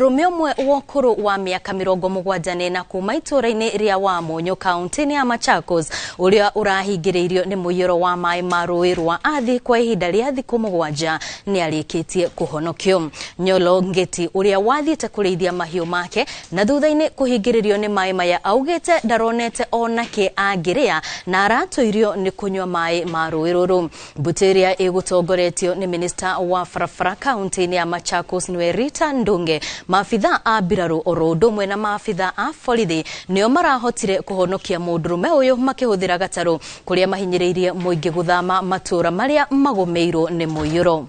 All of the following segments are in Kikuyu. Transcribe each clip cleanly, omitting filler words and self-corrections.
Mũndũrũme ũmwe wa ũkũrũ wa mĩaka 74 kuma itũũra-inĩ rĩa Wamunyu kaunti-inĩ ya Machakos ũrĩa ũrahingĩrĩirio nĩ mũiyũro wa maĩ ma rũĩ rwa Athi kwa ihinda rĩa thikũ 7 nĩ arĩkĩtie kũhonokio. Nyolo Ngeti ũrĩa wathiĩte kũrĩithia mahiũ make na thutha-inĩ kũhingĩrĩrio nĩ maĩ maya augĩte ndaronete onake angĩrĩa na aratũirio nĩ kũnyua maĩ ma rũĩ rũrũ. Mbũtũ ĩrĩa ĩgũtongoretio nĩ minista wa barabara kaunti-inĩ ya Machakos nĩwe Rita Ndunge, maabitha a mbirarũ oro ũndũ ũmwe na maabitha a borithi nĩo marahotire kũhonokia mũndũrũme ũyũ makĩhũthĩra gatarũ kũrĩa mahinyĩrĩirie mũingĩ gũthama matũũra marĩa magũmĩirwo nĩ mũiyũro.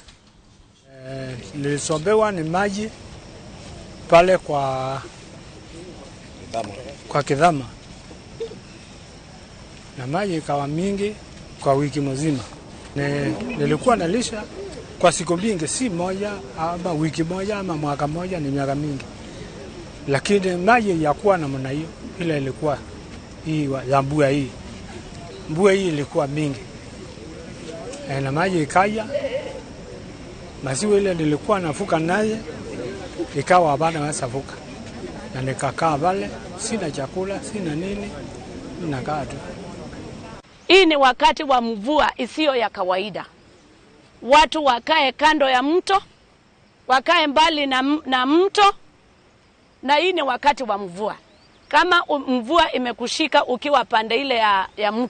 Nilisombewa ni maji pale kwa Kithama na maji ikawa mingi kwa wiki mzima. Nilikuwa nalisha kwa siku mingi, si moja ama wiki moja ama mwaka moja, ni miaka mingi, lakini maji ya kuwa namna hiyo ile ilikuwa hii ya mvua hii, mvua hii ilikuwa mingi na maji ikaja, maziwa ile nilikuwa nafuka naye ikawa hapana weza fuka, na nikakaa pale, sina chakula sina nini, nakaa tu. Hii ni wakati wa mvua isiyo ya kawaida. Watu wakae kando ya mto, wakae mbali na mto, na hii ni wakati wa mvua. Kama mvua imekushika ukiwa pande ile ya mto,